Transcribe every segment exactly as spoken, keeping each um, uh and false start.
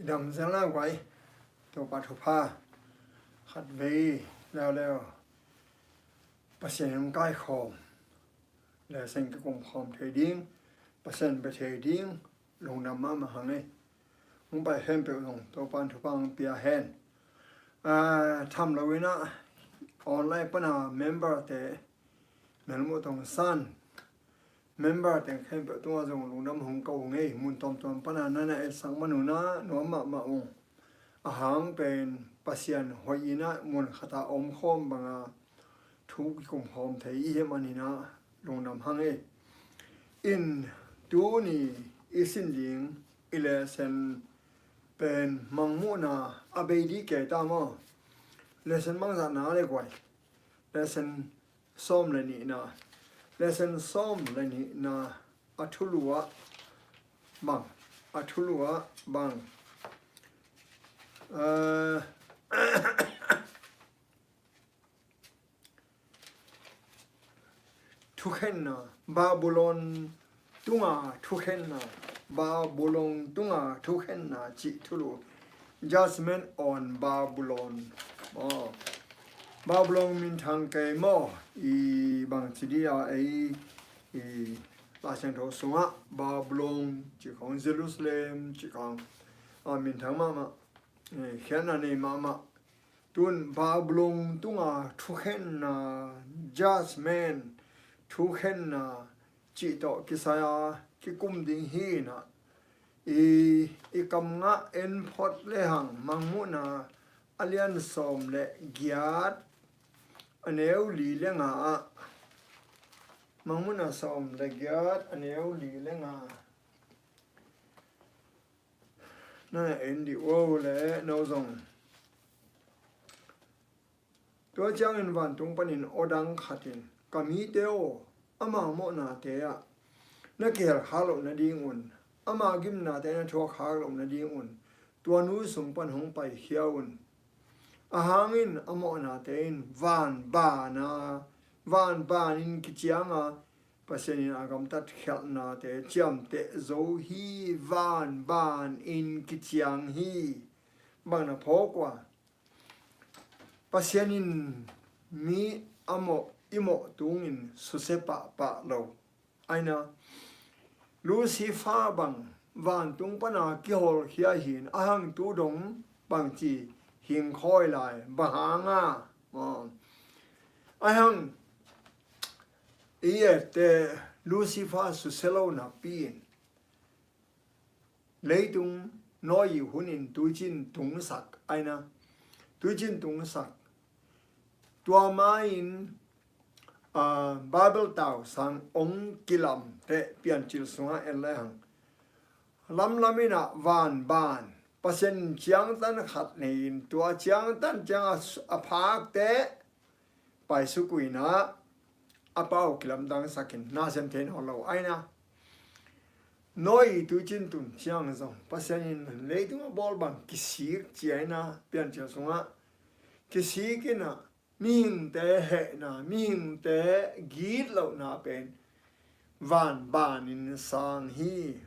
Dam zel na guai, Topa thupha khat vei leuleu Pasian hong kaikhawm, lesen kikum khawm thei ding, Pasian bia thei ding, lungdam mahmah hang ei. Hong pai khempeuh zong Topa in thupha hong pia hen. Ah, tham lo in ah online pana member te melmuh tong san member teng khempeuh tungah zong lungdam hong ko ngei. Mun tuamtuam pana na na etsak man un ah nuam mahmah ung. A hang pen Pasian hoih in ah mun khat ah om khawm banga thu kikum khawm thei i hih manin ah lungdam hang ei. In tuni i sin ding i lesen pen Mangmuhna a bei dih kei ta maw? Lesen bangzah na le guai? Lesen sawm le nihna. Lesen sawm le nihna a thulu ah bang, a thulu ah bang, eh, thukhenna, Babylon tunga thukhenna, Babylon tunga thukhenna cih thulu. Judgment on Babylon. Oh. Babylon minthang kei maw? I bangci dih a ei, i Lai Siangtho sungah Babylon cih khawng, Jerusalem cih khawng a minthang mahmah, eh, khiatna nei mahmah. Tun Babylon tunga thukhenna, judgment, thukhenna cih tawh kisai a kikum ding hi in ah, i, i kam ngah en phot lehang Mangmuhna a lian sawm le giat, a neu li le nga ah, Mangmuhna sawm le giat, a neu li le nga. Na en dih uh le no zong. Tua ciangin vantung panin aw dang khat in, "Ka mite aw, ama mawhnate ah na kihel khak loh nadingun, ama gimnate na thuak khak loh nadingun, tua nu sung pan hong paikhia un. A hangin a mawhnate in vanbana, vanbanin kicianga, Pasian in a gamtat khialhnate ciamteh zo hi, vanbanin kiciang hi." Bang na phawk ua? Pasian in mi a mawh, i mawh tungin susia pahpah lo. Aina, Lucifer bang vantung pana kihawlkhia hi in, a hang tu dong bangci hing khawi lai, bang hanga? Aw. A hang i ette Lucifer susia lo napi in, leitung Noah i hunin tuicin tungsak, aina, tuicin tungsak. Tua ma-in, ah, Babel tau sang ong kilamteh Piancil sungah en lehang, lamlam in ah vanban, Pasian ciangtan khat nei-in, tua ciangtan ciang a, a phakte paisuk uh in ah, a pau kilamdangsakin, na sem thei nawn lo. Aina, Noah i tuicin tun ciang zong Pasian in leitung a bawl bang kisik ci, aina, Piancil sungah kisik in ah, mihingte hehna, mihingte gitlohna pen vanbanin sang hi.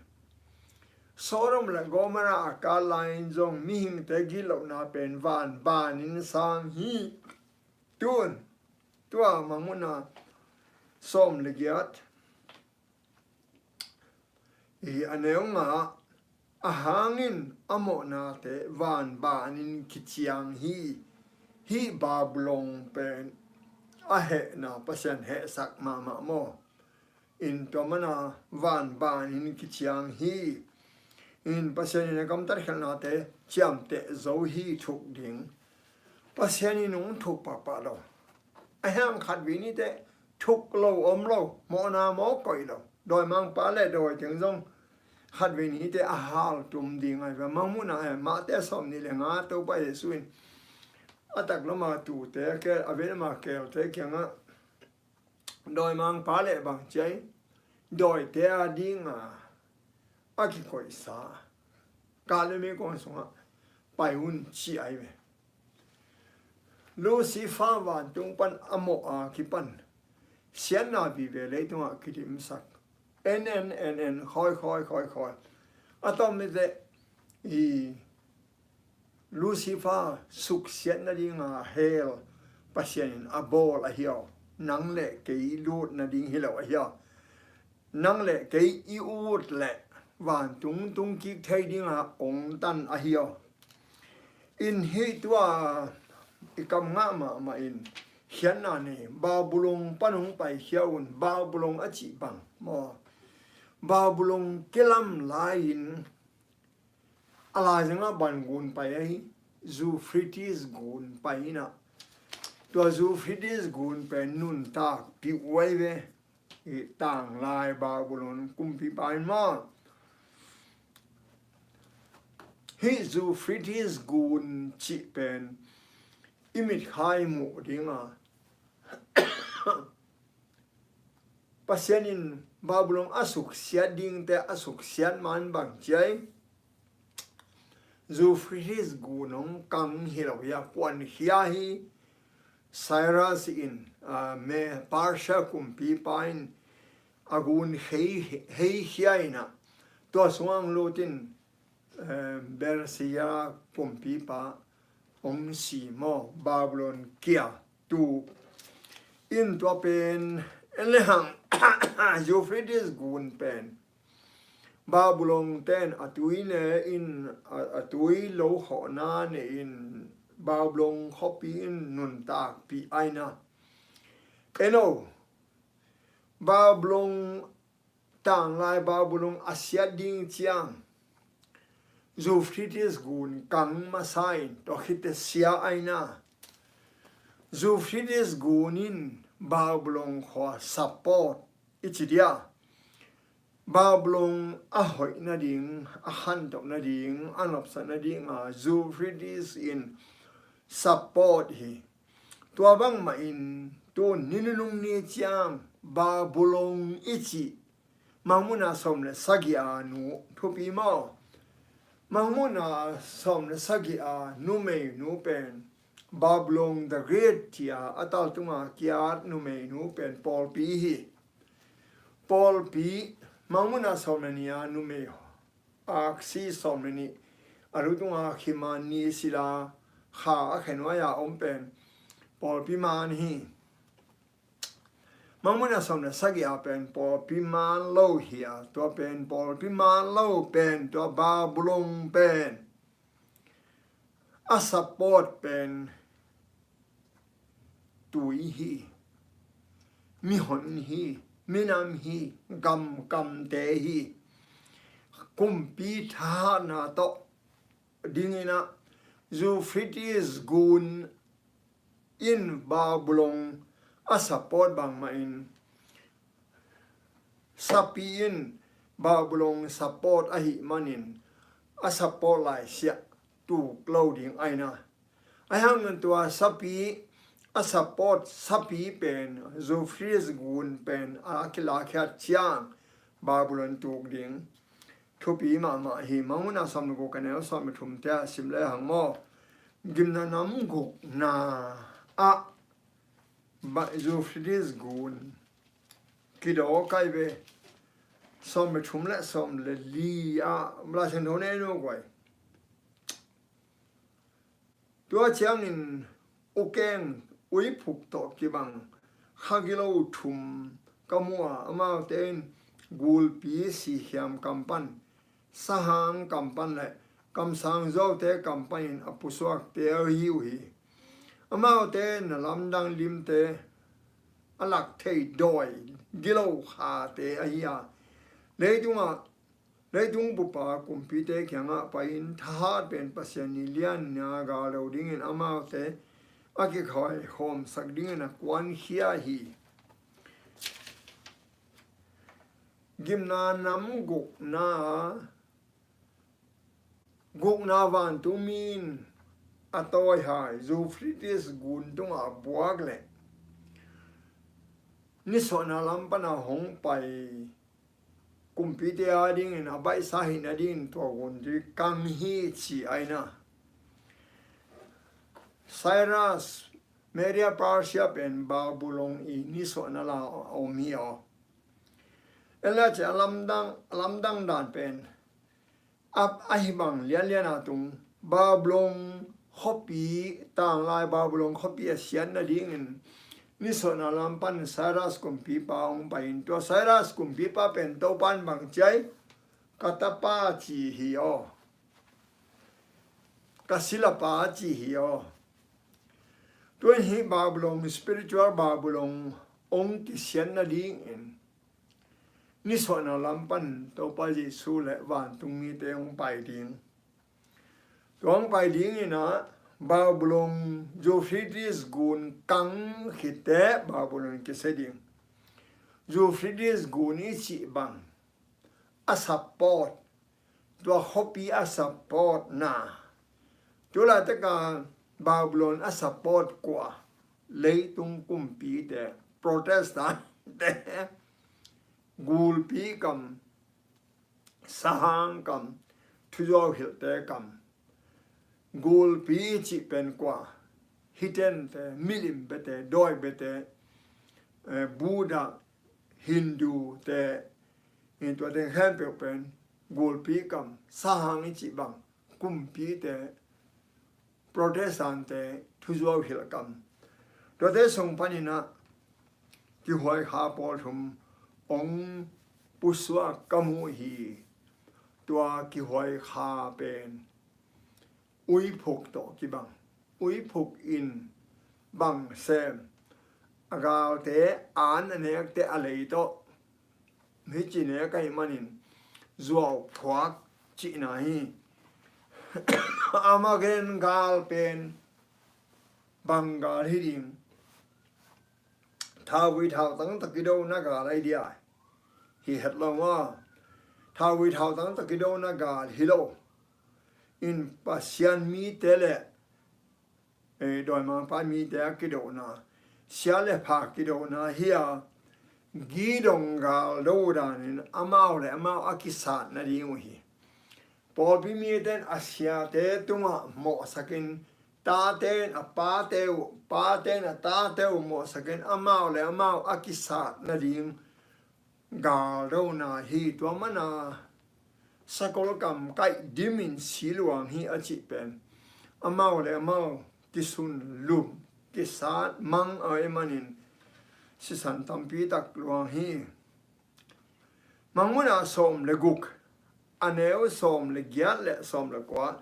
Sodom le Gomorrah a kal lai-in zong mihingte gitlohna pen vanbanin sang hi. Tun, tua Mangmuhna sawm le giat, i, a neu nga, a hangin a mawhnate vanbanin kiciang hi. Hih Babylon pen a hehna Pasian hehsak mahmah maw? In tua mana vanbanin kiciang hi. In Pasian in a gamtat khialhnate ciamteh zo hi, thuk ding. Pasian in hong thuk pahpah lo. A hiang khat vei nite thuk lo om lo, mawhna mawh koih lo. Dawimangpa le dawi teng zong khat vei nite a haltum ding ahi ve. Mangmuhna he, Mate sawm nih le nga, Topa Jesu in a taklama tute, a kel, a velama kelte kiangah, dawimangpa le bang ciai, dawite a dinga a kikoihsa, ka le meikuang sungah pai un ci ahi ve. Lucifer vantung pan a mawh a kipan siatna vive leitungah kidimsak. En, en, en, en, khawi, khawi, khawi, khawi. A tom mite i Lucifer suksiat nadinga hell Pasian in a bawl ahi aw. Nang le kei lut nading hi lo ahi aw. Nang le kei i ut le vantung tung kik thei dinga ong tan ahi aw. In hih tua i kam ngah mahmah in khiatna nei. Babulong pan hong paikhia un, Babulong a cih bang maw? Babulong kilam lai-in a laizangah ban gun pai ahi, Euphrates gun pai inah. Tua Euphrates gun pen nuntak piuh ai ve. I tanglai Babulon kumpipa in maw? Hih Euphrates gun cih pen i mitkhai muh dinga Pasian in Babulon a suksiat dingte a suksiat man bang ciai. Euphrates gun hong kang hi lo hi a, kuankhia hi. Cyrus in, ah, me Persia kumpipa in a gun hei, heikhia inah, tua sungah hong lutin, eh, Persia kumpipa hong si maw, Babulon kia tu. In tua pen en le hang Euphrates gun pen Babulon ten a tui ne in a, a tui lo khawhna ne in Babulon khuapi in nuntakpih aina. Eno, Babulon tanglai Babulon a siat ding ciang Euphrates gun kang masa in tua khit teh sia aina. Euphrates gun in Babulon khua support i ci dia. Babulon a hoih nading, a khantoh nading, a nopsah nadinga Euphrates in support hi. Tua bangmah in tun ni nunung ni ciang Babulon i cih Mangmuhna sawm le sagih a nu thupi maw? Mangmuhna sawm le sagih a numeinu pen Babulon the Great cia a taltunga kiat numeinu pen pawlpi hi. Pawlpi, Mangmuhna sawm le nih a numei aksi sawm le nih a lutunga khiman ni sila kha a khenuai a om pen pawlpi man hi. Mangmuhna sawm le sagih a pen pawlpi man lo hi a, tua pen pawlpi man lo pen tua Babulon pen a support pen tui hi, mihon hi, minam hi, gamkamte hi, kumpi thahatna tawh dingin ah Euphrates gun in Babulon a support bangmah in sapi in Babulon support ahih manin a support laisiah tuk lo ding aina. Ahi hangin tua sapi a support sapi pen Euphrates gun pen a kilakhiat ciang Babulon tuk ding thupi mahmah hi. Mangmuhna sawm le guk a neu sawm le thumte ah sim le hang maw? Gimna nam gukna ah Euphrates gun kidaw kai ve. Sawm le thum le sawm le li ah Lai Siangtho nei nuam guai. Tua ciangin ukeng uiphuk tawh kibang kha gilo thum ka mu a, amaute in gulpi sikhiam kam pan, sahang kam pan le kamsang zuaute kam panin a pusuakte ahi uh hi. Amaute na lamdang limte a lak thei dawi gilo khate ahi a, leitungah leitung bupa kumpite kiangah pai-in thahat pen Pasian ni lianna gal lo dingin amaute a kikhawi khawmsak dingin a kuankhia hi. Gimna nam gukna, gukna vantung mi in a tawihai Euphrates gun tungah a buak leh nisuahna lam pana hong pai kumpite a dingin a baihsa hihna dingin tua gun tui kang hi ci aina. Cyrus, Media Persia pen Babulon i nisuahna la a om hi aw. Elace a lamdang, a lamdang dan pen a, ahi bang lianlian a tung Babylon khuapi, tanglai Babylon khuapi a siat nadingin nisuahna lam pan Cyrus kumpipa hong pai in, tua Cyrus kumpipa pen Topa in bang ci hiam, ka tapa ci hi aw, ka silapa ci hi aw. Tua in hih Babylon, spiritual Babylon hong kisiat nadingin nisuahna lam pan Topa Jesu le vantung mite hong pai ding. Tua hong pai dingin ah Babylon, Euphrates gun kang khit teh Babylon kisia ding. Euphrates gun i cih bang a support, tua khuapi a support na, tu laitak a Babylon a support kua? Leitung kumpite, Protestant te, gulpi kam, sahang kam, thuzuau hilhte kam. Gulpi cih pen kua? Hiten te, milim bete, dawi bete, eh, Buddha, Hindu te, in tua teng khempeuh pen gulpi kam, sahang i cih bang, kumpite, Protestant te, thuzuau hilh kam. Tuate sung panin ah kihuai kha pawl thum hong pusuak ka mu hi. Tua kihuai kha pen uiphuk tawh kibang. Uiphuk in bang sem? A galte an a nekte a lei tawh, hih ci nek ahih manin zuau phuak cihna hi. Armageddon gal pen bang gal hi ding? Thauvui thautang tawh kidona gal ahi dia, hi het lo maw. Thauvui thautang tawh kidona gal hi lo. In Pasian mite le, eh, dawimangpa mite a kidona, sia le pha kidona hi a, gidong gal do danin amau le amau a kisat nading uh hi. Pawlpi mite in a siate tungah mawhsakin, tate in a pate uh, pate in a tate uh mawhsakin amau le amau a kisat nading galdona hi. Tua mana sakol kam kaih dimin si luang hi a cih pen amau le amau kisun lum, kisat mang ahih manin sisan tampi tak luang hi. Mangmuhna sawm le guk, a neu sawm le giat le sawm le kua,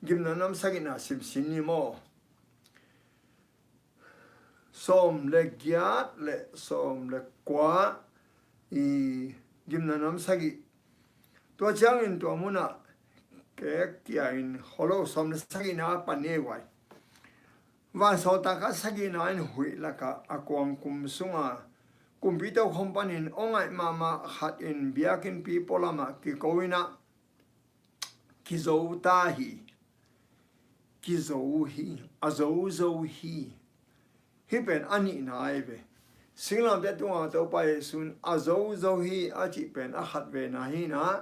Gimna nam sagihna simsin ni maw. Sawm le giat le sawm le kua, i Gimna nam sagih. Tua ciangin tua munah kek kia in, holo, sawm le sagihna pan ni ei vai. Vansawltak a sagihna in huih lakah a kuang kum sunga kumpi tokhom panin aw ngaih mahmah khat in biakinnpi pualamah kiko in ah, kizo ta hi. Kizo hi. A zozo hi. Hih pen a nihna ahi ve. Singlamteh tunga Topa Jesu in a zozo hi a cih pen a khatvena hi na.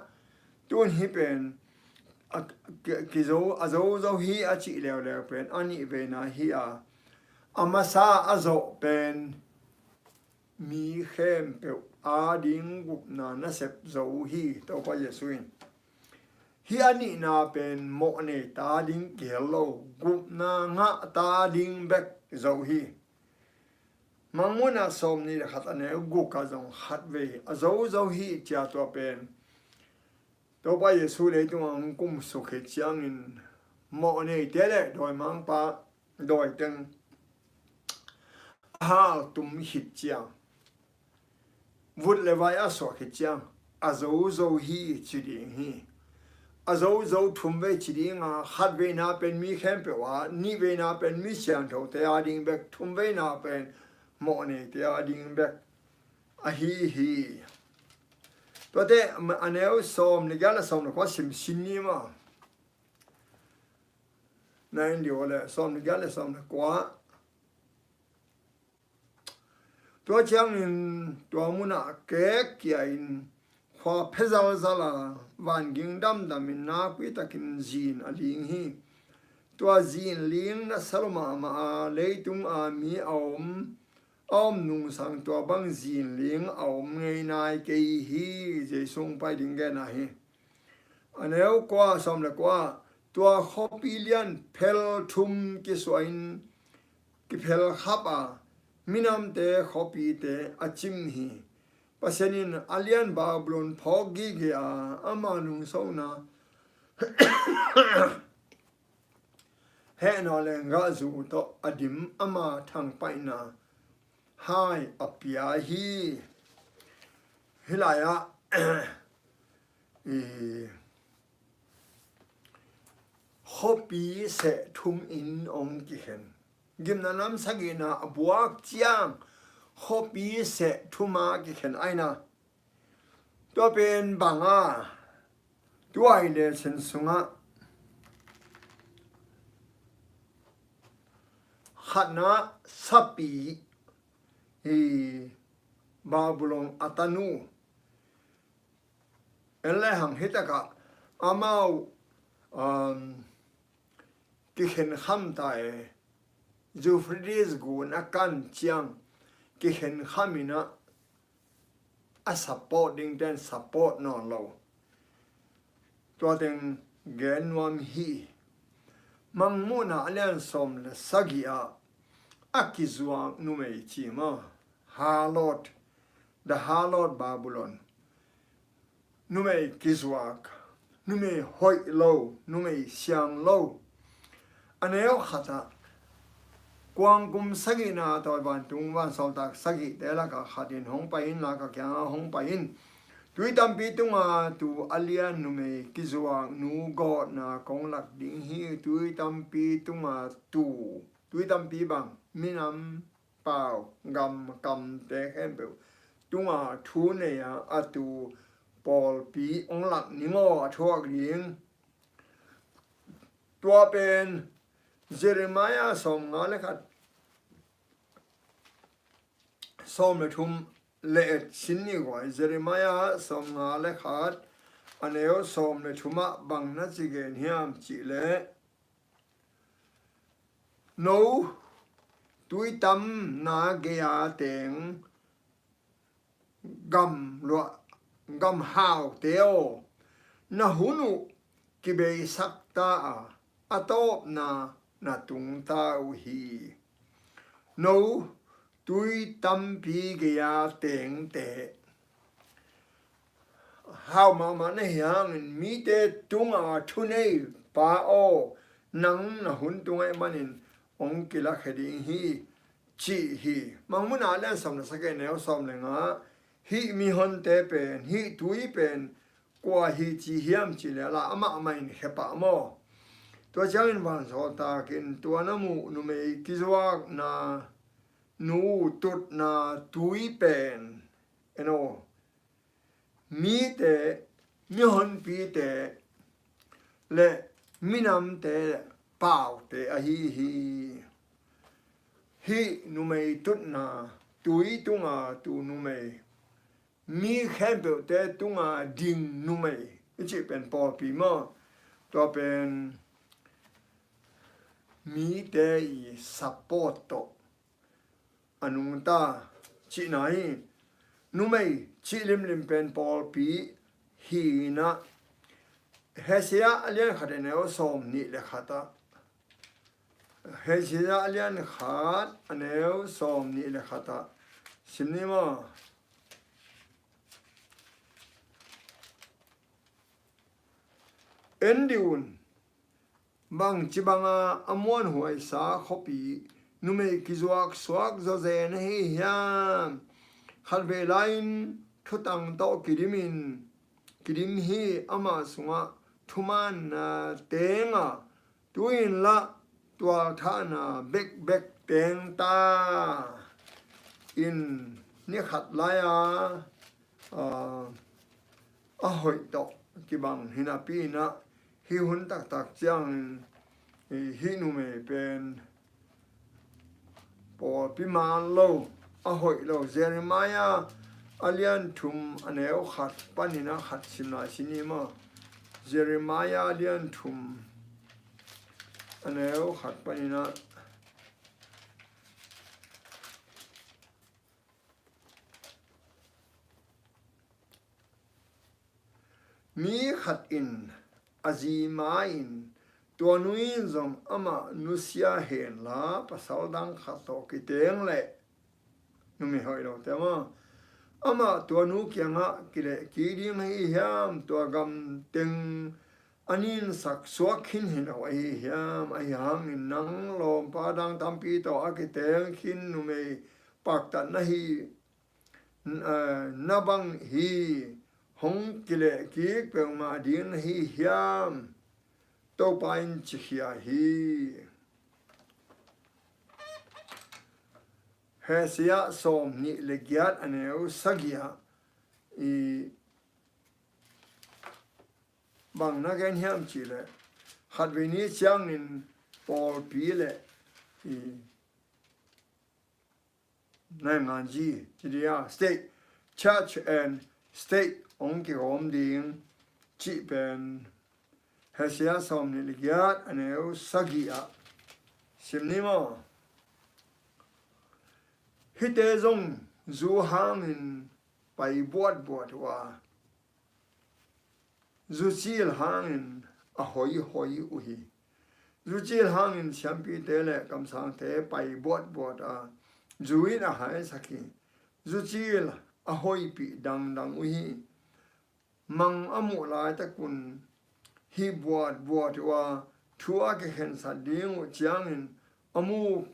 Tun hih pen a, ki, kizo, a zozo hi a cih leuleu pen a nihvena hi a, a masa a zawh pen mi khempeuh ading gupna nasep zo uh hi, Topa Jesu in. Hih a nihna pen mawhnei ta ding kihel lo, gupna ngah ta ding bek zo hi. Mangmuhna sawmnih le khat a neu guk ah zong khatvei a zozo hi cia tua pen Topa Jesu leitungah hong kumsuk khit ciangin mawhneite le dawimangpa dawiteng a haltum khit ciang, vut le vai a suah khit ciang, a zozo hi ci ding hi. A zozo thumvei ci dinga, khatveina pen mi khempeuh a, nihveina pen mi siangthote ading bek, thumveina pen mawhneite ading bek ahi hi. Tuate a neu sawm le giat le sawm le kua simsin ni maw. Na en dih uh leh sawm le giat le sawm le kua. Tua ciangin tua munah kek kia in khua phe zalzal a, vanging damdamin nakpi takin zin a ling hi. Tua zin ling nasa lua mahmah a, leitung a mi a om, a om nungsang tua bang zin ling a om ngei nai kei hi. Jesu hong pai ding genna hi. A neu kua, sawm le kua. tua khuapi lian phel thum kisuahin kiphelkhap a, minamte khuapite a cim hi. Pasian in a lian Babylon phawk gige a, ama nungsona hehna le gahzu tawh a dim ama thangpaihna hai a pia hi. Hih lai-ah i khuapi seh thum in hong kikhen. Gimna nam sagihna a buak ciang khuapi seh thum a kikhen aina. Tua pen banga tuai le sen sungah khatna sapi hi, Babylon a tanu. En le hang hitakah amau, um, kikhen kham ta e. Euphrates gun a kan ciang kikhen kham inah a support ding ten support nawn lo. Tua teng gen nuam hi. Mangmuhna a lian sawm le sagih ah a kizuak numei ci maw? Harlot, the harlot Babylon. Numei kizuak, numei hoih lo, numei siang lo. A neu khatah kuangkum sagihna tawh vantung vansawltak sagihte lakah khat in hong pai in, laka kiangah hong pai in. Tui tampi tunga tu a lian numei kizuak nu gawtna kong lak ding hi. Tui tampi tunga tu, tui tampi bang, minam, pau, gam, kamte khempeuh tunga thu nei a, a tu pawlpi hong lak ning aw, a thuak ding. Tua pen Jeremiah sawmnga le khat, sawm le thum le et sin ni guai. Jeremiah sawmnga le khat, a neu sawm le thumah bang na ci gen hiam cih leh, no tuitamna gei-a teng gam luah, gam haute aw, na hun uh kibeisak ta a, a tawpna na tung ta uh hi. No tui tampi gei-a tengte, hau mahmah na hi hangin mite tunga thunei pa aw, nang na hun tung ahih manin hong kilakhia ding hi, cih hi. Mangmuhna a lian sawm le sagih, a neu sawm le nga. Hih mihonte pen, hih tui pen kua hi ci hiam cih leh, la amah mah in khia pah maw? Tua ciangin vansawltakin tua na muh numei kizuakna nu tutna tui pen, en aw, mite, mihonpite le minamte le paute ahi hi. Hih numei tutna tui tunga tu numei, mi khempeuhte tunga ding numei i cih pen pawlpi maw? Tua pen mite i support tawh a nungta cihna hi. Numei cih limlim pen pawlpi hi-in ah, Hosea a lian khat, a neu sawm nih le khat ah, Hosea a lian khat, a neu sawm nih le khat ah sim ni maw? En dih un, bangci banga a muanhuaisa khuapi numei kizuak suak zawzen ahi hiam? Khatvei lai-in thutang tawh kidimin, kidim hi. Amah sungah thumaanna teng a, tu-in lah tualthahna bekbek teng ta. In ni khat lai-a, aa, a hoih tawh kibang hi napi-in ah, hih hun taktak ciangin hih numei pen pawlpi man lo, a hoih lo. Jeremiah a lian thum, a neu khat panin a khat sim lai sin ni maw? Jeremiah a lian thum, a neu khat panin ah, mi khat in a zi ma-in Tua nu in zong amah nusia henla, pasal dang khat tawh kiteng leh, numei hoih lote maw, amah tua nu kiangah kilehkik ding ahi hiam? Tua gam teng a ninsak suak khin hi lo ahi hiam? Ahi hangin nang lawmpa dang tampi tawh a kiteng khin numei paktat na hi, n-, eh, na bang hi, hong kilehkik peuhmah ding na hi hiam? Topa in ci khia hi. Hosea sawm nih le giat, a neu sagih ah, i, bang na gen hiam cih leh, khatvei ni ciangin pawlpi le, i, naingnganzi, ci ding a, state, church and state hong kigawm ding cih pen Hosea sawm nih le giat, a neu sagih ah sim ni maw? Hihte zong zu hangin pai buatbuat uh a, zucil hangin a hoihoi uh hi. Zucil hangin siampite le kamsangte pai buatbuat a, zu in a haisak hi. Zucil a hoihpih dangdang uh hi. Mang a muh laitakun hih buatbuat uh a, thu a kikhensat ding uh ciangin a muk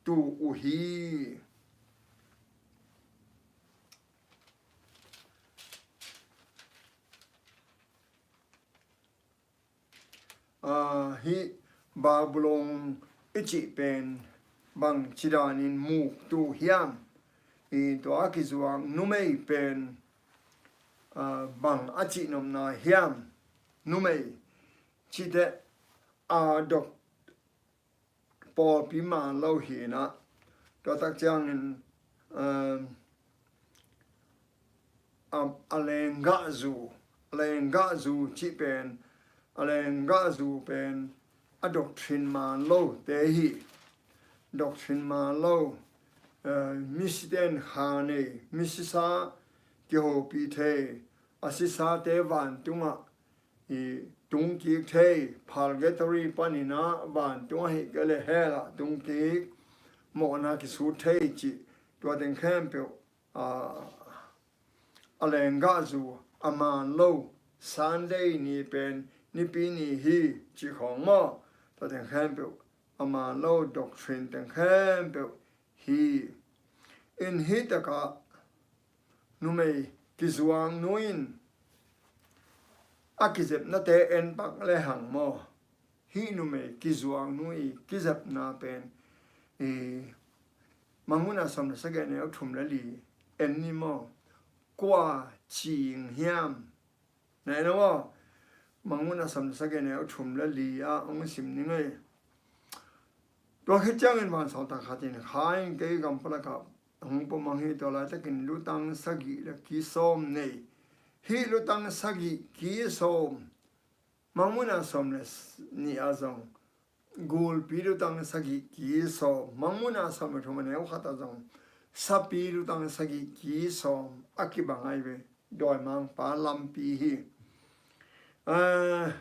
tu uh hi. Aa, hih Babylon i cih pen bangci danin muktu hiam? I tua a kizuak numei pen, aa, bang a cihnopna hiam? Numei cihte a dok pawlpi man lo hi na. Tua tak ciangin, um, a, a lenggahzu, a lenggahzu cih pen, a lenggahzu pen a doctrine man lo te hi. Doctrine man lo, uh, misite in kha nei, misisa kihopih thei, a sisate vantungah i tungkik thei, purgatory panin ah vantung ahih kei leh hell ah tungkik, mawhna kisut thei cih, tua teng khempeuh, aa, a lenggahzu, a man lo, Sunday ni pen nipi ni hi cih khawng maw, tua teng khempeuh a man lo, doctrine teng khempeuh hi. In hih takah numei kizuaknu in a kizepnate en pak lehang maw, hih numei kizuaknu i kizepna pen, i, Mangmuhna sawm le sagih, a neu thum le li en ni maw? Kua cing hiam? Na en aw, Mangmuhna sawm le sagih, a neu thum le li ah hong sim ni ngei. Tua khit ciangin vansawltak khat in, kha in kei gam palakah hong pawmang hi. Tua laitakin lutang sagih le ki sawm nei. Hih lutang sagih ki sawm, Mangmuhna sawm le nih ah zong gulpi lutang sagih ki sawm, Mangmuhna sawm le thum, a neu khat ah zong sapi lutang sagih ki sawm a kibang ahi ve. Dawimangpa lampi hi. Aa,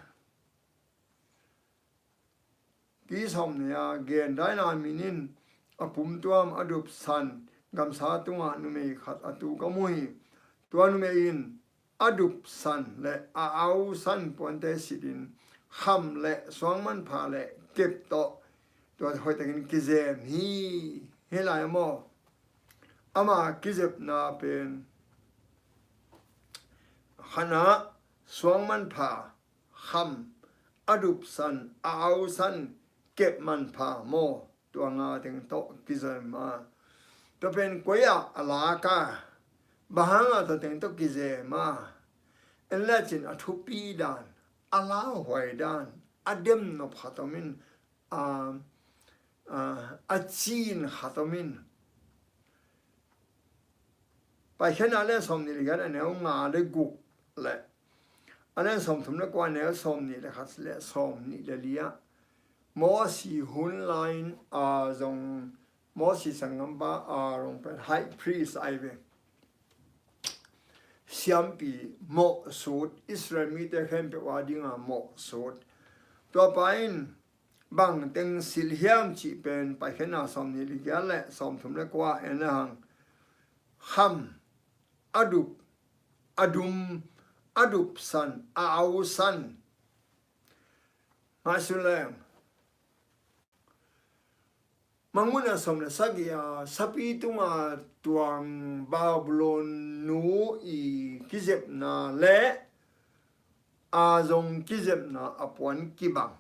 ki sawm nei a, gendaina min in a pumtuam, a dupsan gamsa tungah numei khat a tu ka mu hi. Tua numei in a dupsan le a ausan puante sitin kham le suangmanpha le kep tawh tua hoihtakin kizem hi. Hih lai maw, ama kizepna pen khatna suangmanpha, kham, a dupsan, a ausan, kep manpha maw, tua nga teng tawh kizem a. Tua pen koi ah a lak a, bang hang a tua teng tawh kizem a? En lecin a thupi dan, a lauhuai dan, a demnop khat om in, a, a, a cin khat om in. Paikhiatna a lian sawm nih le giat, a neu nga le guk le a lian sawm thum le kua, a neu sawm nih le khat le sawm nih le li ah, Mosi hun lai-in a zong, Mosi sanggampa Aaron pen high priest ahi ve. Siampi mawhsut, Israel mite khempeuh a dinga mawhsut. Tua pa in bang teng silh hiam cih pen Paikhiatna sawmnih le giat le sawmthum le kua en le hang. Kham, a dup, a dum, a dup san, a au san. Ngaihsun leng. Mangmuhna sawm le sagih a sapi tunga tuang Babylon nu i kizepna le a zong kizepna a puan kibang.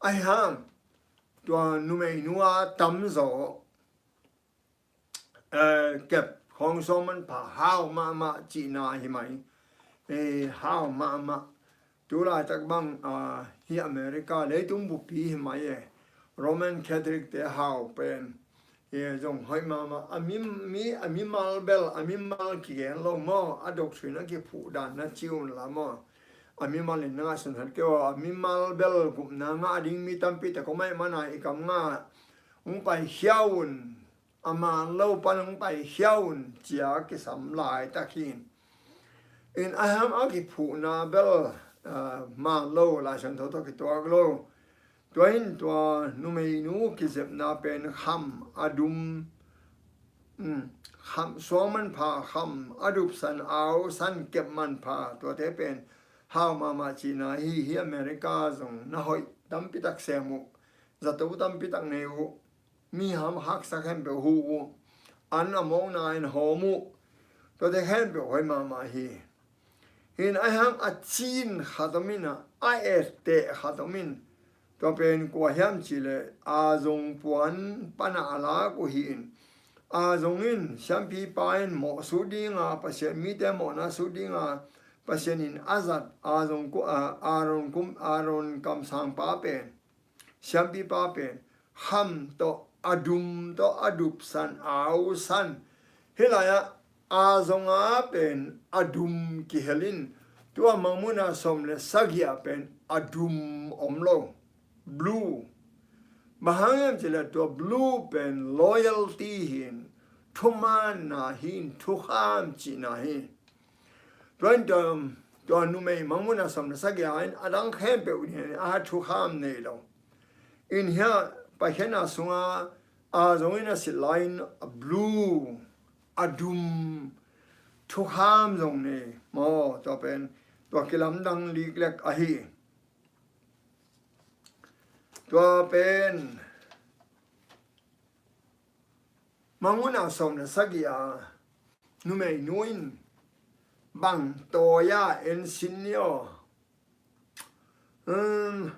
Ahi hang tua numeinu a tamzaw, eh, kep khawng suang manpha hau mahmah cihna hi mai. Eh, hau mahmah. Tu laitak bang, ah, hi America leitung bupi hi mai e. Roman Catholic te hau pen. Eh, zong hoih mahmah. A mi, mi, a mimal bel, a mimal kigen lo maw. A doctrine a kiphuh dan na ci un la maw. A mimal in na ngaihsun hat kei aw. A mimal bel gupna ngah ding mi tampi tak om ahih mana i kam ngah. Hong paikhia un. A man lo pan hong paikhia un cia kisam laitak hi. In a hang a kiphuhna bel, ah, man lo, Lai Siangtho tawh kituak lo. Tua in tua numeinu kizepna pen kham, a dum, um, kham suang manpha, kham, a dup san, au san, kep manpha, tuate pen hau mahmah cihna hi, hi America zong na hoih tampi tak sem uh, zato tampi tak nei uh. Mi ham haksa khempeuh huh uh, an a mawkna in hawm uh, tuate khempeuh hoih mahmah hi. Hin ahi hang a cin khat om in a, a etteh khat om in, tua pen kua hiam cihleh a zong puan pana a lak uh hi in, a zong in siampipa in mawh sut dinga, Pasian mite mawhna sut dinga, Pasian in a zat a zong ku-, a, Aaron kum, Aaron kamsangpa pen, siampipa pen kham tawh, a dum tawh, a dup san, a au san. Hih lai-ah a zonga pen a dum kihel in, tua Mangmuhna sawm le sagih ah pen a dum om lo. Blue. Bang hang hiam cihleh tua blue pen loyalty hi in, thumaanna hi in, thukham cihna hi. Tua in tua, tua numei Mangmuhna sawm le sagih ah in a dang khempeuh in a thukham nei lo. In hiah Paikhiatna sunga a zong in a silh lai in a blue, a dum, thukham zong nei maw, tua pen tua kilamdang liklek ahi. Tua pen Mangmuhna sawm le sagih a numeinu in bang tawi a en sin ni aw. Um,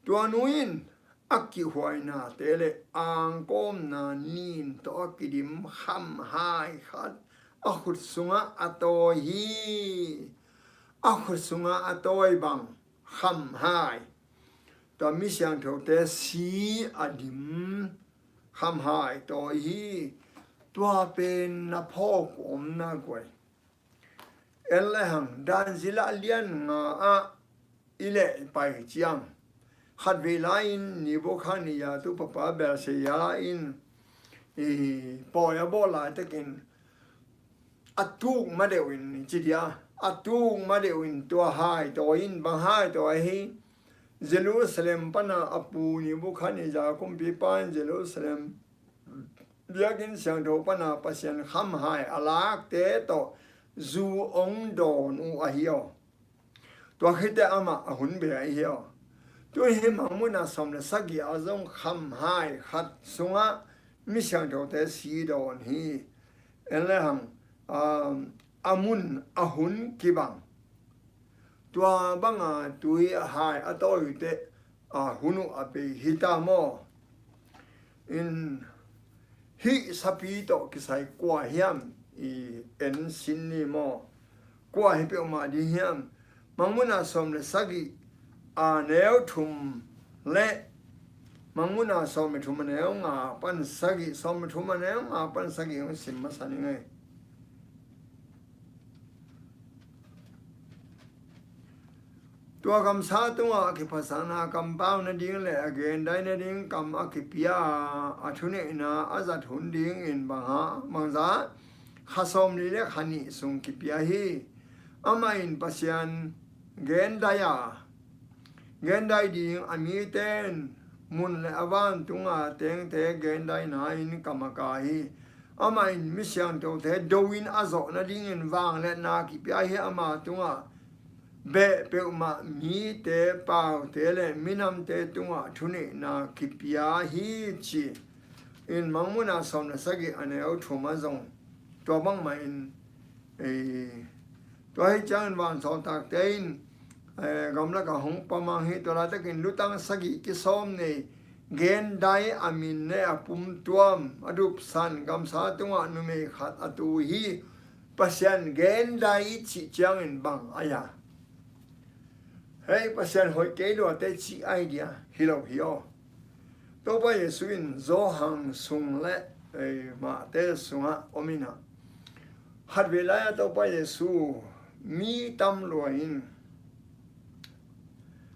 tua nu in a kihhuainate le angkawmna nin tawh a kidim khamhai khat a khut sungah a tawi hi. A khut sungah a tawi bang khamhai. Tua mi siangthote si a dim khamhai tawi hi. Tua pen na phawk omna guai. En le hang dan zila lian nga ah i leh pai ciang, khatvei lai-in Nebuchadnezzar tu papa Belshazzar in i pawi a bawl laitakin a tuk ma deuh in ci dia, a tuk ma deuh in tua hai tawi in, bang hai tawi hi, Jerusalem pana a pu Nebuchadnezzar kumpipa in Jerusalem biakinn siangtho pana Pasian khamhai a lakte tawh zu ong dawn uh ahi aw. Tua khit teh amah a hun bei ahi aw. Tu hi Mangmuhna sawm le sagih a zong khamhai khat sungah mi siangthote si dawn hi. En le hang, um, a mun a hun kibang. Tua banga tui a hai a tawi uh teh, a hun uh a bei hi ta maw? In hih sapi tawh kisai kua hiam i en sin ni maw? Kua hi peuhmah ding hiam? Mangmuhna sawm le sagih a neu thum le Mangmuhna sawm le thum a neu nga pan sagih, sawm le thum a neu nga pan sagih hong sim masa ning ei. Tua kamsa tungah a kiphatsakna kampau nading le a gendai nading kam a kipia a, a thuneihna a zat hun dingin bang ha, bangza kha sawmli le kha nih sung kipia hi. Amah in Pasian gendai a, gendai ding a mite in mun le a vantunga tengte gendaina in kamaka hi. Amah in mi siangthote do-in a zawh nadingin vangliatna kipia hi. Ama tungah beh peuhmah mite, paute le minamte tungah thuneihna kipia hi ci. In Mangmuhna sawm le sagih a neu thum ah zong tua bangmah in, eh, tua hi ciangin vansawltakte in, eh, gamlak ah hong pamang hi. Tua laitakin lutang sagih kisawm nei, gendai a min le a pumtuam, a dupsan gamsa tungah numei khat a tu hi. Pasian gendai cih ciangin bang a hia? Hei, Pasian hoih kei luate cih a hi dia? Hi lo hi aw. Topa Jesu in Johan sung le, eh, Mate sungah om in ah, khatvei lai-ah Topa Jesu mi tam lua in,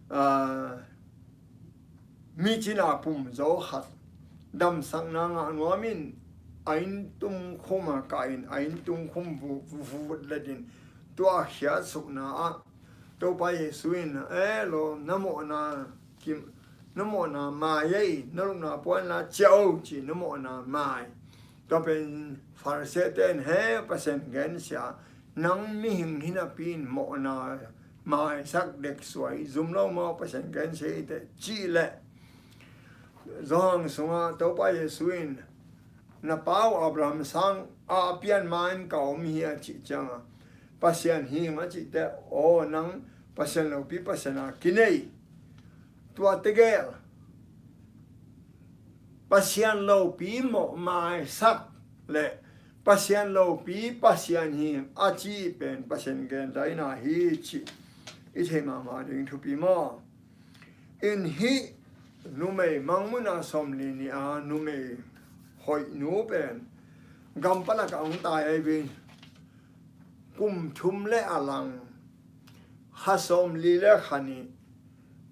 ah, mi cina pum zo khat damsakna ngah nuam in, a inn tum khum ah kah in, a inn tum khum vu-, vu-, vut let in, tua a khiatsukna ah Topa Jesu in, "E lawm, na mawhna kim, na mawhna mai ei, na lupna puan la ciah o," ci, "Na mawhna mai." Tua pen Pharisee-te in, "He Pasian gensia, nang mihing hi napi in mawhna maisak dek suai, zum lo maw, Pasian gensia hi teh," cih leh Johan sungah Topa Jesu in, "Na pa uh Abraham sang a pian ma-in ka om hi," a cih ciangah, "Pasian hi ing," a cih teh, "Aw, nang Pasian lopi Pasian a kinei." Tua tegel Pasian lopi mawh maisak le Pasian lopi Pasian hi ing a cih pen Pasian gendaina hi cih i theih mahmah ding thupi maw? In hih numei, Mangmuhna sawmli nih a numei hoihnu pen gam pan a ka hong tai ahi ve. Kum thum le a lang, kha sawmli le kha nih,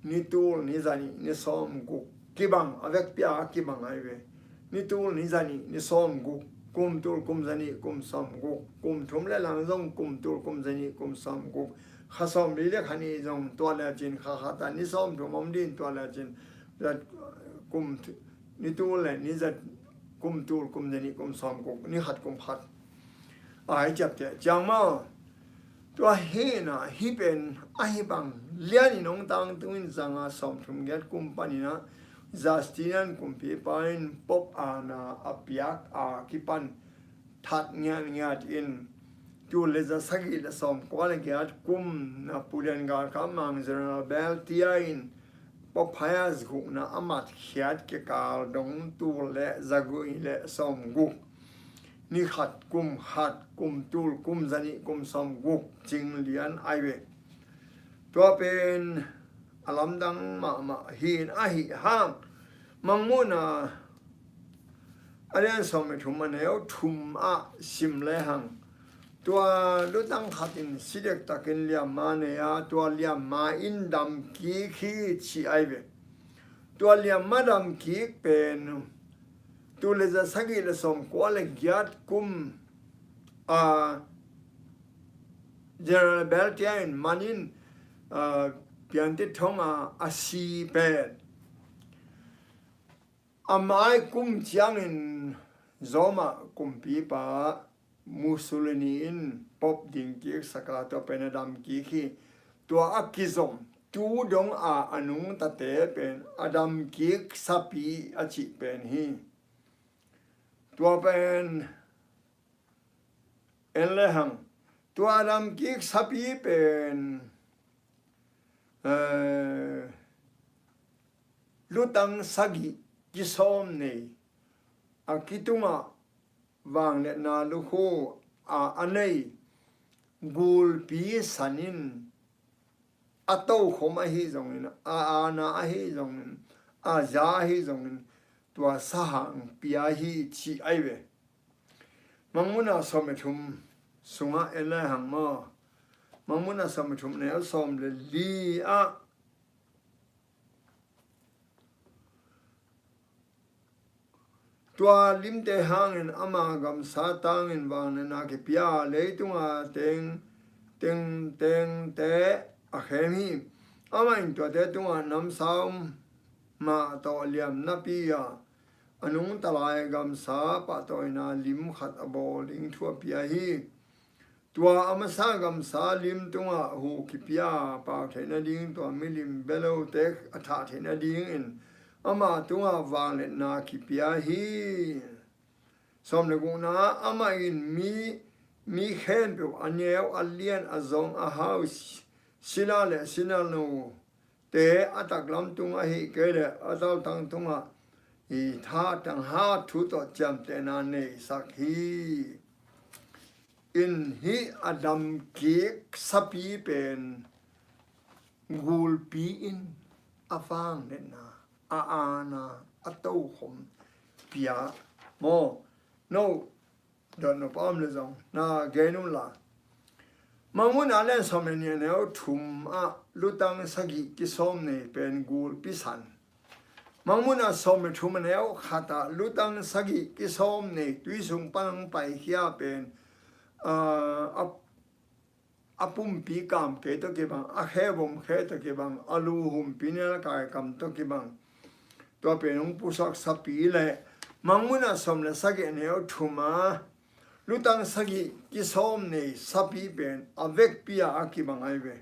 ni tul ni zanih ni sawmguk kibang, a vekpi a kibang ahi ve. Ni tul ni zanih ni sawmguk, kum tul kum zanih kum sawmguk, kum thum le lang zong kum tul kum zanih kum sawmguk, kha sawmli le kha nih zong tua le cin kha khat ah ni sawmthum om ding, tua le cin kum th-, ni tul le ni zat, kum tul kum zanih kum sawmguk, ni khat kum khat. Ai ciapteh ciang maw? Tua hi in ah, hih pen ahi bang lianin hong tangtungin zanga sawmthum giat kum panin ah Justinian kumpipa in Pope aana a piak a kipan that ngiatngiat in tul le za sagih le sawmkua le giat kum Napoleon galkap mang General Berthier in Pope Pius gukna a matkhiat kikal dong tul le zaguk le sawmguk, ni khat, kum khat, kum tul, kum zanih, kum sawmguk cing lian ahi ve. Tua pen a lamdang mahmah hi in, ahi hang Mangmuhna a lian sawm le thum a neu thum ah sim le hang, tua lutang khat in si dektakin liamma nei a, tua liamma in dam kik hi ci ahi ve. Tua liamma dam kik pen tul le za sagih le sawmkua le giat kum a General Berthier in man in, a, piantit thong a, a si pen a mai kum ciangin Roma kumpipa Mussolini in Pope ding kiksak a, tua pen a dam kik hi. Tua a kizom tu dong a a nungtate pen a dam kik sapi a cih pen hi. Tua pen en le hang, tua a dam kik sapi pen, eh, lutang sagih kisawm nei, a kitungah vangliatna lukhu a, a nei gulpi san in a tokhom ahi zongin, a aana ahi zongin, a za ahi zongin, tua sahang pia hi ci ahi ve. Mangmuhna sawm le thum sungah en le hang maw? Mangmuhna sawm le thum neu sawm le li ah, tua limte hangin ama gamsa tangin vangliatna kipia, leitunga teng tengtengte a khem hi. Amah in tuate tungah namsau mah tawh liamnapi-a a nungta lai gamsa pahtawina lim khat a bawl ding thu a pia hi. Tua a masa gamsa lim tungah huh kipia pau theih nading, tua milim belote a thah theih nadingin ama tungah vangliatna kipia hi. Sawm le gukna, amah in mi, mi khempeuh a neu, a lian, a zong, a hau, sila le sinanu te a taklam tung ahih kei leh a taltang tungah i tha tanghat thu tawh ciamtehna neisak hi. In hih a damkik sapi pen gulpi in a vangliatna, a aana, a tokhom pia maw? No, dot no pam le zong na gen un la. Mangmuhna lian sawm le nih a neu thum ah lutang sagih kisawm nei pen gulpi san. Mangmuhna sawm le thum a neu khat ah lutang sagih kisawm nei tui sung pan hong paikhia pen, ah, a, a pumpi kam kei tawh kibang, a khe bawm khe tawh kibang, a lu humpi nial a kaikam tawh kibang. Tua pen hong pusuak sapi le Mangmuhna sawm le sagih a neu thum a lutang sagih kisawm nei sapi pen a vekpi-a a kibang ahi ve.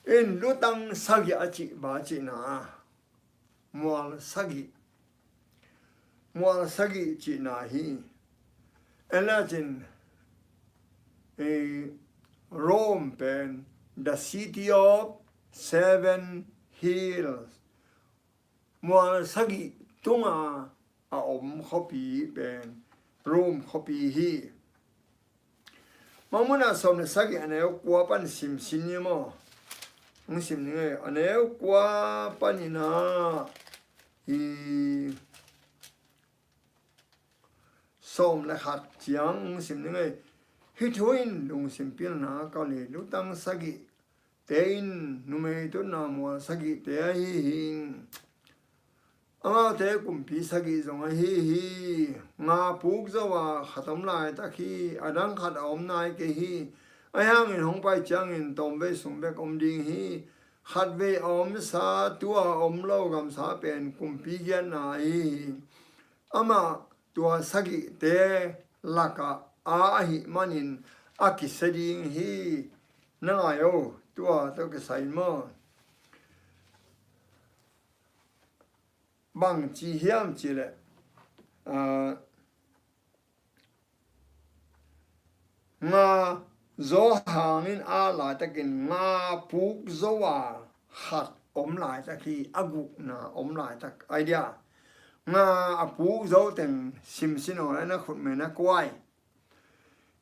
In lutang sagih a cih bang a cihna, mual sagih, mual sagih cihna hi. En la cin, eh, Rome pen the city of seven hills. Mual sagih tunga a om khuapi pen Rome khuapi hi. Mangmuhna sawm le sagih a neu kua pan sim sin ni maw? Hong sim ni ngei, a neu kua panin ah i sawm le khat ciang hong sim ni ngei. Hih thu in lungsim pilna ka lei, lutang sagih te in numei tutna mual sagihte ahi hi. Amaute kumpi sagih zong ahi hi. Nga puk zo a khat om laitak hi. A dang khat a om nai kei hi. Ahi hangin hong pai ciangin tawmvei sung bek om ding hi. Khatvei a omsa, tua a om lo gamsa pen kumpi giatna ahi hi. Amah tua sagihte lakah a ahih manin a kisia ding hi. Na ngai o, tua tawh kisai maw? Bangci hiam cihleh, ah, nga zaw hangin a laitakin nga puk zo a khat om laitak hi, a gukna om laitak. Idea, nga a puk zo teng simsin aw, na khutme na kuai.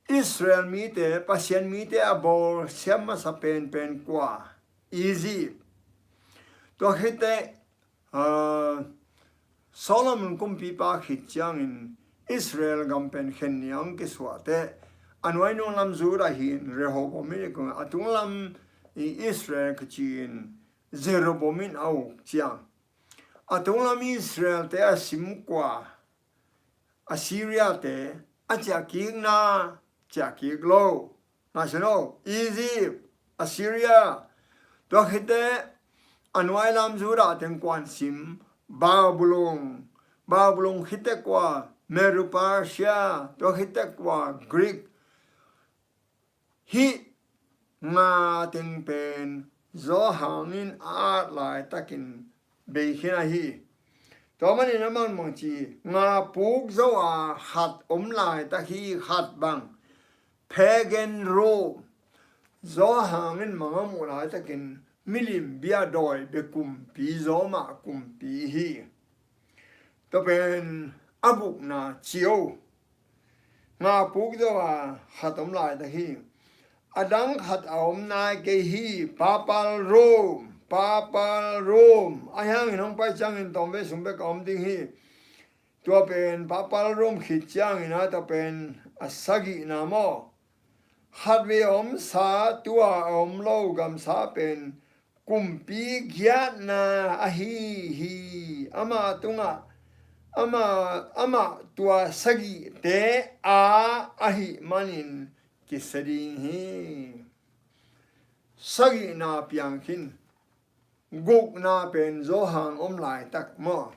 Israel mite, Pasian mite a bawl siam masa penpen kua? Egypt. Tua khit teh, ah, Solomon kumpipa khit ciangin Israel gam pen khen ni a hong kisuah teh, a nuai nung lam Judah hi in Rehoboam in a tung lam i Israel kici in Jeroboam in a uk ciang. A tung lam Israel te a sim kua? Assyria te, a ciah kik na, ciah kik lo. Ngaihsun o, Egypt, Assyria. Tua khit teh a nuai lam Judah teng kuan sim? Babylon. Babylon khit teh kua? Medo-Persia. Tua khit teh kua? Greek. Hih nga teng pen zaw hangin a at laitakin bei khin ahi. Tua manin a manmang ci, nga puk zo a khat om laitak hi, khat bang. Pagan Rome. Zaw hangin mang a muh laitakin milim bia dawi bia kumpi, zaw mah kumpi hi. Tua pen a gukna ci o. Nga puk zo a khat om laitak hi. A dang khat a om nai kei hi. Papal Rome, Papal Rome. Ahi hangin hong pai ciangin tawmvei sung bek a om ding hi. Tua pen Papal Rome khit ciangin a, tua pen a sagihna maw? Khatvei a omsa, tua a om lo gamsa pen kumpi giatna ahi hi. Amah tungah, amah, amah tua sagihte a ahih manin kisia ding hi. Sagihna piang khin, gukna pen Johan om laitak maw.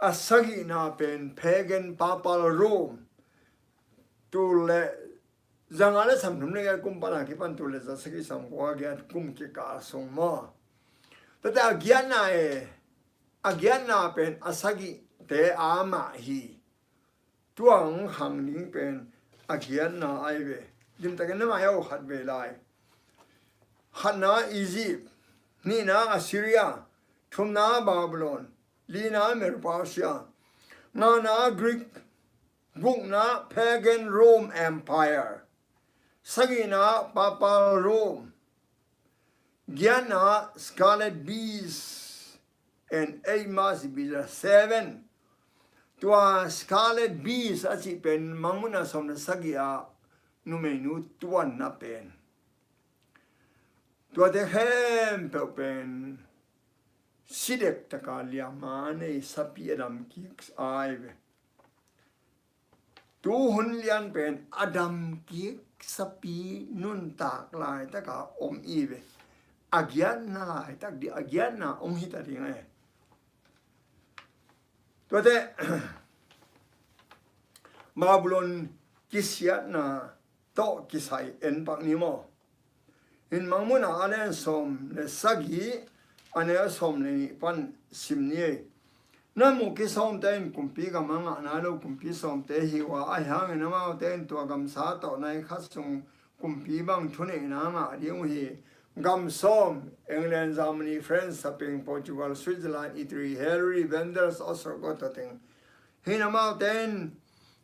A sagihna pen pagan papal Rome. Tul le zanga le sawmthum le giat kum pan a kipan tul le za sagih sawmkua giat kum kikal sung maw. Tuate a giatna e, a giatna pen a sagihte a mah hi. Tua hong khang ding pen a giatna ahi ve. Limtakin na mai aw khat ve lai. Khatna Egypt, nihna Assyria, thumna Babylon, lina Medo-Persia, ngana Greek, gukna pagan Rome Empire, sagihna papal Rome, giatna scarlet beast and eight masked beast, seven. Tua scarlet beast a cih pen Mangmuhna sawm le sagih a numeinu tuanna pen. Tuate khempeuh pen si dek taka liama nei sapi a dam kik ahi ve. Tu hun lian pen a dam kik sapi nuntak laitaka om i ve. A giatna laitak ding, a giatna hong hita ding e. Tuate Babylon kisiatna tawh kisai en pak ni maw. In Mangmuhna a lian sawm le sagih, a neu sawm le nih pan sim ni ei. Na muh kisawmte in kumpi gam a ngah nai lo kumpi sawmte hi uh a, ahi hangin amaute in tua gamsa tawh nai khat sung kumpi bang thuneihna ngah ding uh hi. Gam sawm, England, Germany, France, Spain, Portugal, Switzerland, Italy, Hungary, Vandals, Ostrogoth, tawh teng. Hih in amaute in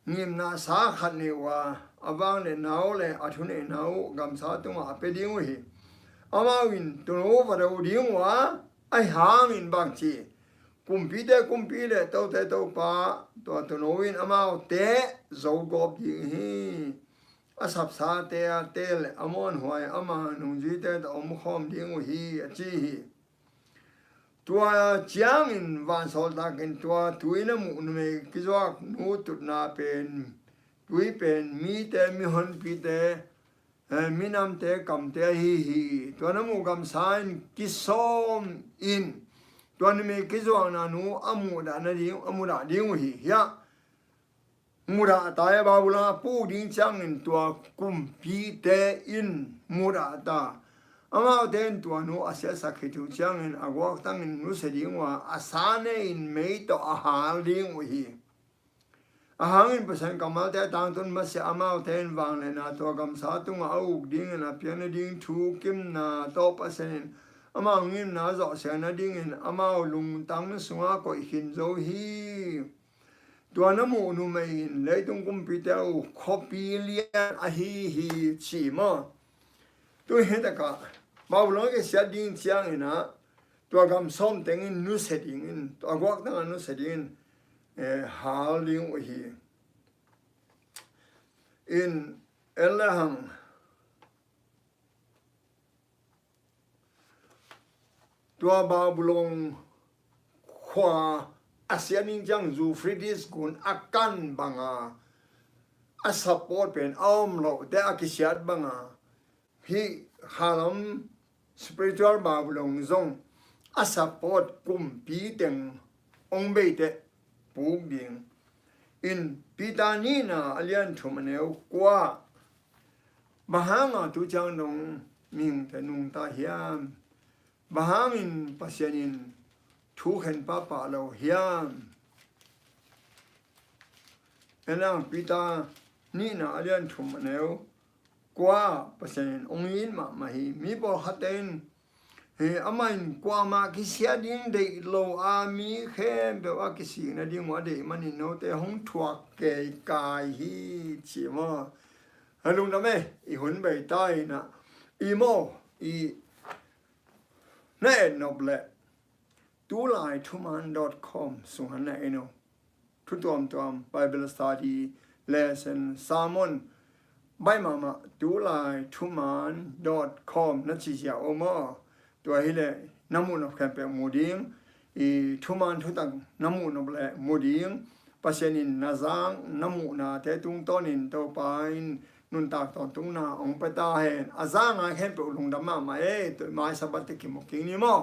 ngimna sa khat nei uh a, a vangliatna uh le a thuneihna uh gamsa tungah a pia ding uh hi. Amau in tuuno va do ding uh a, ahi hangin bangci, kumpite kumpi le tote topa, tua tuuno in amaute zogawp ding hi. A sapsate a teel le a muanhuai ama nungzuite tawh omkhawm ding uh hi, a ci hi. Tua ciangin vansawltakin tua tui na muh numei kizuak nu tutna pen, tui pen mite, mihonpite, eh, minamte kamte ahi hi. Tua na muh gamsa in kisawm in tua numei kizuakna nu a muhdah nading, a muhdah ding uh hi. Hiah mudah ta e, Babylon a puk ding ciangin tua kumpite in mudah ta. Amaute in tua nu a siatsak khit uh ciangin a guaktangin nusia ding uh a, a sa ne in mei tawh a hal ding uh hi. A hangin Pasian kammalte a tangtun masiah amaute in vangliatna tua gamsa tungah a uk dingin a piak nading thukimna tawh Pasian in amau ngimna zawhsiang nadingin amau lungtang sungah koih khin zo hi. Tua na muh numei in leitung kumpite uh khuapi lian ahi hi, ci maw. Tu hi takah Babylon kisiat ding ciangin ah tua gam sawm tengin nusia dingin, tua guaktang a nusia dingin, eh, hal ding uh hi. In en le hang tua Babylon khua a siat ding ciang Euphrates gun a kan banga a support pen a om loh te a kisiat banga hih khalam spiritual Babylon zong a support kumpi teng hong bei teh puk ding. In Peter nihna a lian thum a neu kua, bang hanga tu ciang dong mihingte nungta hiam? Bang hangin Pasian in thukhen pahpah lo hiam? En le hang Peter nihna a lian thum a neu kua, Pasian in hong it mahmah hi. Mi pawlkhatte in, he, amah in kuamah kisia ding deih lo a, mi khempeuh a kisik nading uh a deih manin note hong thuak keikai hi, ci maw. A lungdam e, i hun bei ta in ah, i maw, i na et nop leh tulai thuman dot com sungah na en uh. Thu tuamtuam, Bible study, lesson, sermon, baih mahmah, tulai thuman dot com na ci ziau maw. Tua hileh na muh nop khempeuh mu ding, i thuman thutak na muh nop leh mu ding, Pasian in na zak na muhnate tungtawnin Topa in Nuntak tawntungna hong pia ta hen. A za ngai khempeuh lungdam mahmah e. Tua mai Sabbath teh kimu kik ni maw.